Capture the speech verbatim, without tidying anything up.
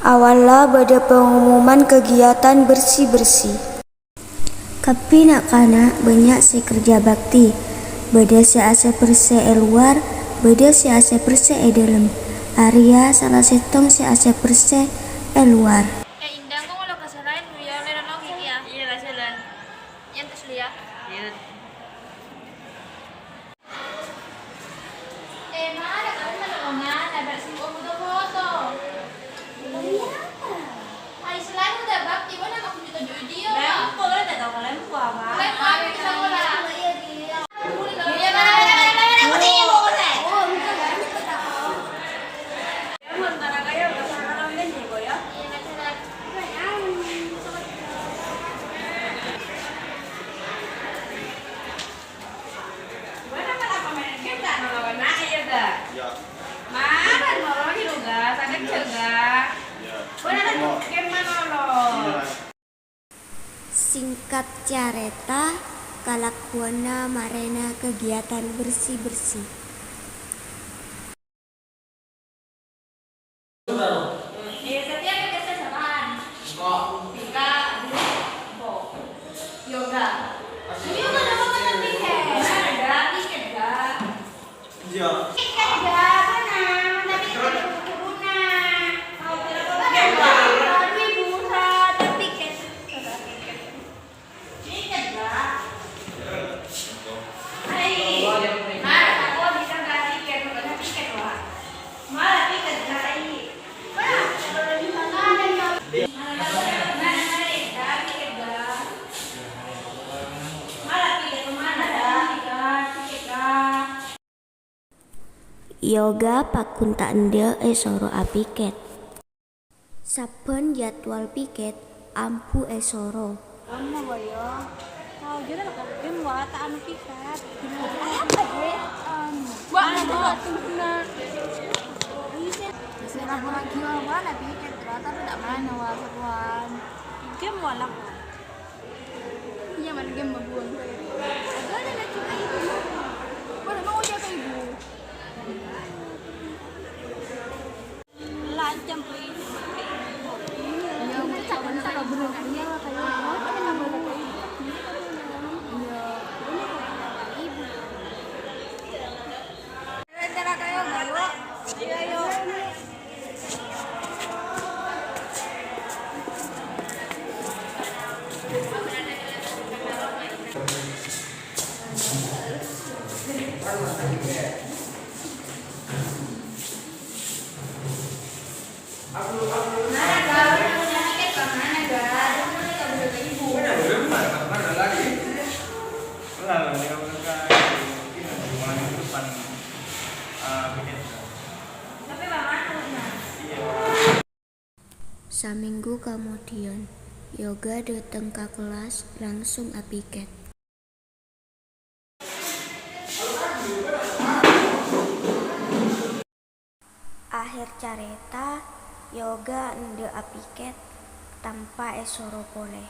Awwalla bâdâ pengumuman kegiatan bersih-bersih. Kabbhi na'-kana' bânnya' sè kerja bakti. Bâdâ sè asè-bersè è lowar, bâdâ sè asè-bersè è dâlem. Arèya sala sèttong sè asè-bersè è lowar. Eh, Indah, engko' ngolok ka sè laèn, dhu, yâ, olle nolongè kèya. Iyâ, la, jhâlân. Yân, terros, yâ. Iyâ. Eh, mara, kamu mana, Oma? Nabrak si Om foto-foto. Ai, selalu udah bakti, mana kamu juga video, Pak? Lempel, udah tahu lempel apa? Lempel, kita bola. Iya, mana, mana, mana, mana, mana, mana, mana, mana. Mara, mara, pemain game ta' nolongana, iyâ, Ga? Iyâ. Mara, nolongè, lo, Ga. Saghet, Ga. Iyâ. Mara, game manolong. Iyâ. Singkat carèta, kalakowanna marèna kegiatan bersih-bersih. Eh, Satya, kita sapa? Ika. Ika, Bu, Bo. Yoga. Yoga nama kan tiket? Ada tiket, Ga. Iya. Tiket, Ga, mana? Mana tiket? Turun, nak. Mana, Ga? Dua ribu, satu tiket. Satu tiket. Tiket, Ga. Hai. Mara, aku bisa beli tiket, bukan tiket, Ga. Mara, tiket, Ga, hai. Mara, mara, mara, Ga, tiket, Ga. Mara, tiket, mara, Ga, tiket, Ga. Yoga paggun ta' endâ' èsoro apiket. Sabbhân jadwal piket ambu èsoro. Anu, wa, ya. Tao jârèya la, game, wa, ta' anu piket. Apa, Dek? Anu. Wa, anu, wa, tunggu, nak. Bisa lagi, wa, mana piket, wa, tapi ta' mana, wa, seruan. Game, wa, lah. Iya, mana game, wa, buang. Ada, ada, ada, cuma ibu. Mana mau jaga ibu? Lancam, please. Iya, bentar, bentar, bener. Iya, kayak, oh, kita nggak boleh kayak gitu. Iya, bener, kayak ibu. Rencana kayak, ayo. Iya, ayo. Samènggu kamodiân, Yoga dâteng ka kellas langsung apiket. Ahèr carèta, Yoga endâ' apiket tanpa èsoro polè.